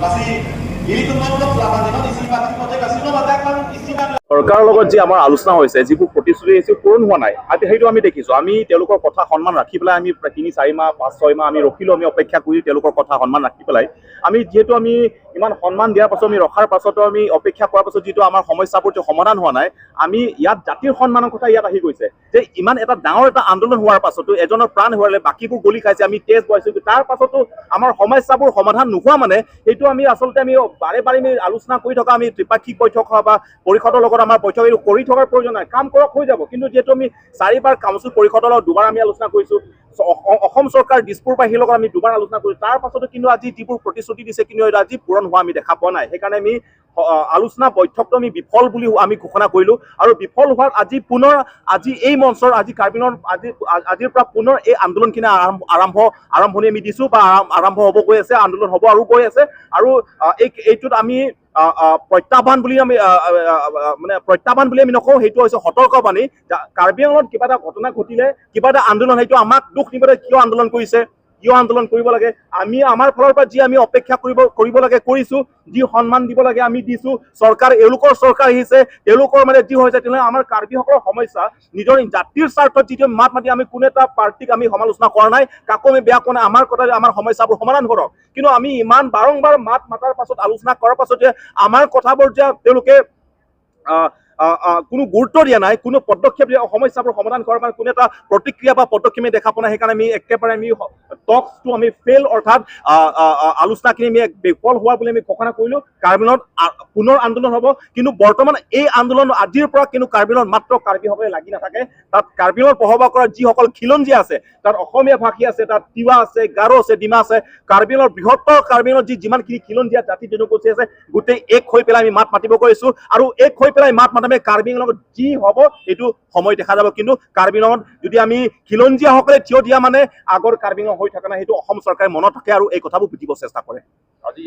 Kasi ili tu nom la ban no isi ba ti ko kasi no ba ta kan isi ba. চৰকাৰৰ লগত যি আমাৰ আলোচনা হৈছে, যিবোৰ প্ৰতিশ্ৰুতি আহিছে পূৰণ হোৱা নাই, আজি সেইটো আমি দেখিছোঁ। আমি তেওঁলোকৰ কথা সন্মান ৰাখি পেলাই আমি প্ৰায় 3-4 মাহ, 5-6 মাহ আমি ৰখিলোঁ। আমি অপেক্ষা কৰি তেওঁলোকৰ কথা সন্মান ৰাখি পেলাই আমি যিহেতু আমি ইমান সন্মান দিয়াৰ পাছত, আমি ৰখাৰ পাছতো, আমি অপেক্ষা কৰাৰ পাছত যিটো আমাৰ সমস্যাবোৰ যিটো সমাধান হোৱা নাই, আমি ইয়াত জাতিৰ সন্মানৰ কথা ইয়াত আহি গৈছে যে ইমান এটা ডাঙৰ এটা আন্দোলন হোৱাৰ পাছতো, এজনৰ প্ৰাণ হেৰুৱালে, বাকীবোৰ গলি খাইছে, আমি তেজ বোৱাইছো, তাৰ পাছতো আমাৰ সমস্যাবোৰ সমাধান নোহোৱা মানে সেইটো আমি আচলতে আমি বাৰে বাৰে আমি আলোচনা কৰি থকা, আমি ত্ৰিপাক্ষিক বৈঠক হোৱা বা পৰিষদৰ লগত আমাৰ বৈঠক এইটো কৰি থকাৰ প্ৰয়োজন নাই। কাম কৰক, হৈ যাব। কিন্তু যিহেতু আমি চাৰিবাৰ কাউন্সিল পৰিষদৰ লগত দুবাৰ আমি আলোচনা কৰিছো, অসম চৰকাৰ দিছপুৰবাসীৰ লগত আমি দুবাৰ আলোচনা কৰিছো, তাৰ পাছতো কিন্তু আজি যিবোৰ প্ৰতিশ্ৰুতি দিছে কিন্তু আজি পূৰণ হোৱা আমি দেখা পোৱা নাই। সেইকাৰণে আমি আলোচনা বৈঠকটো আমি বিফল বুলি আমি ঘোষণা কৰিলো। আৰু বিফল হোৱাত আজি পুনৰ আজি এই মঞ্চৰ আজি কাৰ্বিঙৰ আজিৰ পৰা পুনৰ এই আন্দোলনখিনি আৰম্ভণি আমি দিছো বা আৰম্ভ হ'ব গৈ আছে, আন্দোলন হ'ব আৰু গৈ আছে। আৰু এইটোত আমি প্ৰত্যাহ্বান বুলি আমি আহ, আহ, আহ, মানে প্ৰত্যাহ্বান বুলি আমি নকওঁ, সেইটো হৈছে সতৰ্কবাণী। কাৰ্বি আংলঙত কিবা এটা ঘটনা ঘটিলে, কিবা এটা আন্দোলন, সেইটো আমাক দুখ নিবলৈ কিয় আন্দোলন কৰিছে, কিয় আন্দোলন কৰিব লাগে? আমি আমাৰ ফালৰ পৰা যি আমি অপেক্ষা কৰিব লাগে কৰিছো, যি সন্মান দিব লাগে আমি দিছো। চৰকাৰ, এওঁলোকৰ চৰকাৰ আহিছে, তেওঁলোকৰ মানে যি হৈছে, তেনেহ'লে আমাৰ কাৰ্বিসকলৰ সমস্যা নিজৰ জাতিৰ স্বাৰ্থত যিটো মাত মাতি আমি কোনো এটা পাৰ্টিক আমি সমালোচনা কৰা নাই, কাকো আমি বেয়া কোৱা নাই। আমাৰ কথা আমাৰ সমস্যাবোৰ সমাধান কৰক। কিন্তু আমি ইমান বাৰম্বাৰ মাত মাতাৰ পাছত, আলোচনা কৰাৰ পাছত যে আমাৰ কথাবোৰ যে তেওঁলোকে আহ, আহ, আহ, কোনো গুৰুত্ব দিয়া নাই, কোনো পদক্ষেপ দিয়া, সমস্যাবোৰ সমাধান কৰাৰ কাৰণে কোনো এটা প্ৰতিক্ৰিয়া বা পদক্ষেপে দেখা পোৱা নাই, সেইকাৰণে আমি একেবাৰে আমি টক্সটো আমি ফেইল, অৰ্থাৎ আহ, আহ, আহ, আলোচনাখিনি আমি এক বিফল হোৱা বুলি আমি ঘোষণা কৰিলো। কাৰ্বিঙত পুনৰ আন্দোলন হ'ব। কিন্তু বৰ্তমান এই আন্দোলন আজিৰ পৰা কিন্তু কাৰ্বিঙত মাত্ৰ কাৰ্বিসকলে লাগি নাথাকে। তাত কাৰ্বিঙত বসবাস কৰা যিসকল খিলঞ্জীয়া আছে, তাত অসমীয়া ভাষী আছে, তাত তিৱা আছে, গাৰো আছে, ডিমা আছে, কাৰ্বিঙৰ বৃহত্তৰ কাৰ্বিঙত যিমানখিনি খিলঞ্জীয়া জাতি জনগোষ্ঠী আছে, গোটেই এক হৈ পেলাই আমি মাত মাতিব গৈছো। আৰু এক হৈ পেলাই মাত মাতামে কাৰ্বি আংলঙত যি হ'ব এইটো সময় দেখা যাব। কিন্তু কাৰ্বি আংলঙত যদি আমি খিলঞ্জীয়াসকলে থিয় দিয়া মানে আগৰ কাৰ্বি আংলং হৈ থকা নাই, সেইটো অসম চৰকাৰে মনত ৰাখে আৰু এই কথাবোৰ বুজিব চেষ্টা কৰে। আজি